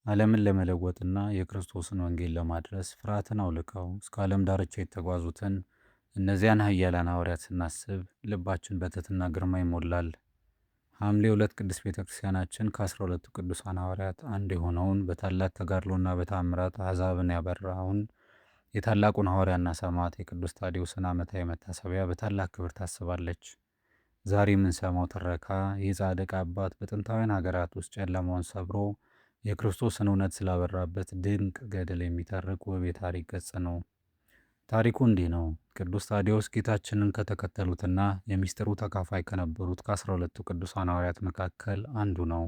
ዓለምን ለመለወጥና የክርስቶስን ወንጌል ለማድረስ ፍርሃትን አውልቀው እስከ ዓለም ዳርቻ የተጓዙትን እነዚያን ኃያላን ሐዋርያት ስናስብ ልባችን በትሕትና ግርማ ይሞላል። ሐምሌ 2 ቅድስት ቤተ ክርስቲያናችን ከ12ቱ ቅዱሳን ሐዋርያት አንዱ የሆነውን፣ በታላቅ ተጋድሎና በተአምራት አሕዛብን ያበራውን የታላቁን ሐዋርያና ሰማዕት የቅዱስ ታዴዎስን ዓመታዊ መታሰቢያ በታላቅ ክብር ታስባለች። ዛሬ የምንሰማው ትረካ ይህ ጻድቅ አባት በጥንታውያን ሀገራት ውስጥ ጨለማውን ሰብሮ የክርስቶስን እውነት ስላበራበት ድንቅ ገድል የሚተርክ ውብ የታሪክ ገጽ ነው። ታሪኩ እንዲህ ነው። ቅዱስ ታዴዎስ ጌታችንን ከተከተሉትና የሚስጥሩ ተካፋይ ከነበሩት ከ12ቱ ቅዱሳን ሐዋርያት መካከል አንዱ ነው።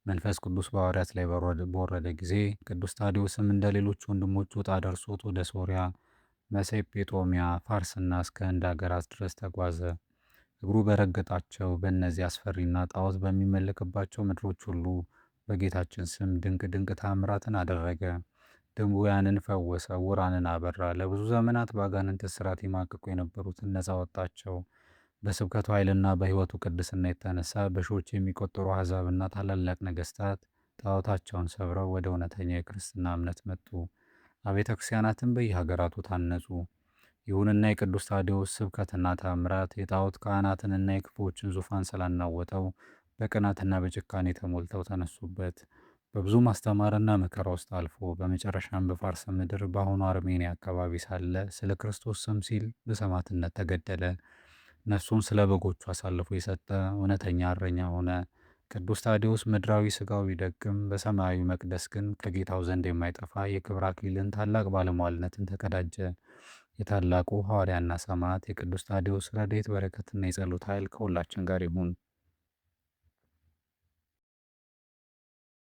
መንፈስ ቅዱስ በሐዋርያት ላይ በወረደ ጊዜ ቅዱስ ታዴዎስም እንደ ሌሎች ወንድሞቹ ዕጣ ደርሶት ወደ ሶርያ፣ መሴጴጦሚያ፣ ፋርስና እስከ ህንድ አገራት ድረስ ተጓዘ። እግሩ በረገጣቸው በእነዚህ አስፈሪና ጣዖት በሚመለክባቸው ምድሮች ሁሉ በጌታችን ስም ድንቅ ድንቅ ተአምራትን አደረገ። ድውያንን ፈወሰ፣ ዕውራንን አበራ፣ ለብዙ ዘመናት በአጋንንት እስራት ይማቅቁ የነበሩትን ነፃ ወጣቸው። በስብከቱ ኃይልና በሕይወቱ ቅድስና የተነሳ በሺዎች የሚቆጠሩ አሕዛብና ታላላቅ ነገሥታት ጣዖታቸውን ሰብረው ወደ እውነተኛ የክርስትና እምነት መጡ። አብያተ ክርስቲያናትም በየሀገራቱ ታነጹ። ይሁንና የቅዱስ ታዴዎስ ስብከትና ተአምራት የጣዖት ካህናትንና የክፉዎችን ዙፋን ስላናወጠው በቅናትና በጭካኔ ተሞልተው ተነሱበት። በብዙ ማስተማርና መከራ ውስጥ አልፎ በመጨረሻም በፋርስ ምድር በአሁኑ አርሜኒያ አካባቢ ሳለ ስለ ክርስቶስ ስም ሲል በሰማዕትነት ተገደለ። ነፍሱን ስለ በጎቹ አሳልፎ የሰጠ እውነተኛ እረኛ ሆነ። ቅዱስ ታዴዎስ ምድራዊ ሥጋው ቢደክም በሰማያዊ መቅደስ ግን ከጌታው ዘንድ የማይጠፋ የክብር አክሊልን ታላቅ ባለሟልነትን ተቀዳጀ። የታላቁ ሐዋርያና ሰማዕት የቅዱስ ታዴዎስ ረድኤት በረከትና የጸሎት ኃይል ከሁላችን ጋር ይሁን።